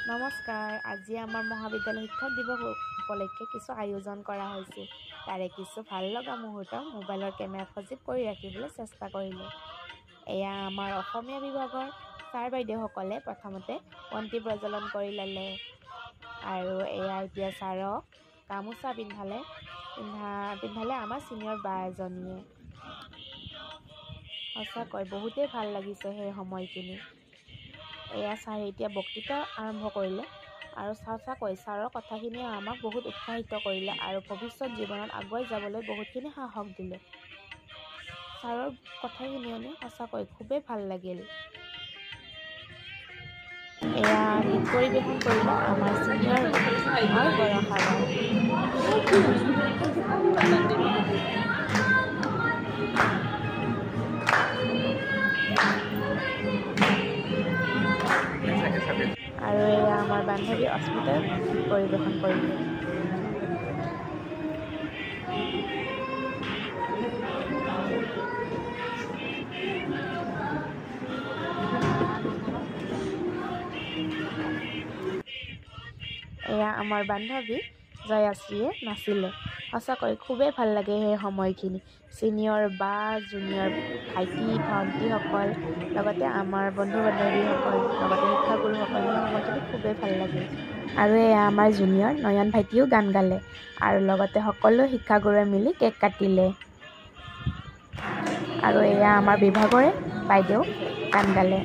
নমস্কাৰ। আজি আমাৰ মহাবিদ্যালয় শিক্ষক দিৱস উপলক্ষে কিছু আয়োজন কৰা হৈছিল। তাৰে কিছু ভাল লগা মুহূৰ্ত মোবাইলৰ কেমেৰাত সজীৱ কৰি ৰাখিবলৈ চেষ্টা কৰিলোঁ। এয়া আমাৰ অসমীয়া বিভাগৰ ছাৰ বাইদেউসকলে প্ৰথমতে বন্তি প্ৰজ্বলন কৰি ল'লে আৰু এয়া এতিয়া ছাৰক গামোচা পিন্ধালে পিন্ধালে আমাৰ ছিনিয়ৰ বা এজনীয়ে। সঁচাকৈ বহুতেই ভাল লাগিছে সেই সময়খিনি। এয়া ছাৰে এতিয়া বক্তৃতা আৰম্ভ কৰিলে আৰু সঁচাকৈ ছাৰৰ কথাখিনিয়ে আমাক বহুত উৎসাহিত কৰিলে আৰু ভৱিষ্যত জীৱনত আগুৱাই যাবলৈ বহুতখিনি সাহস দিলে। ছাৰৰ কথাখিনি শুনি সঁচাকৈ খুবেই ভাল লাগিল। এয়া গীত পৰিৱেশন কৰিলে আমাৰ ছিনিয়ৰ বৰষা। আৰু এয়া আমাৰ বান্ধৱী অস্মিতাই পৰিৱেশন কৰিলে। এয়া আমাৰ বান্ধৱী জয়াশ্ৰীয়ে নাচিলে। সঁচাকৈ খুবেই ভাল লাগে সেই সময়খিনি। ছিনিয়ৰ বা জুনিয়ৰ ভাইটি ভণ্টিসকল, লগতে আমাৰ বন্ধু বান্ধৱীসকল, লগতে শিক্ষাগুৰুসকল, সেই সময়খিনি খুবেই ভাল লাগিল। আৰু এয়া আমাৰ জুনিয়ৰ নয়ন ভাইটিও গান গালে আৰু লগতে সকলো শিক্ষাগুৰুৱে মিলি কেক কাটিলে। আৰু এয়া আমাৰ বিভাগৰে বাইদেউ গান গালে।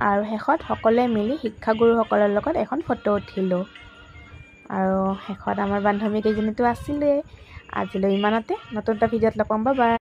আৰু শেষত সকলোৱে মিলি শিক্ষাগুৰুসকলৰ লগত এখন ফটো উঠিলোঁ। আৰু শেষত আমাৰ বান্ধৱী কেইজনীতো আছিলেই। আজিলৈ ইমানতে, নতুন এটা ভিডিঅ'ত লগ পাম। বাই।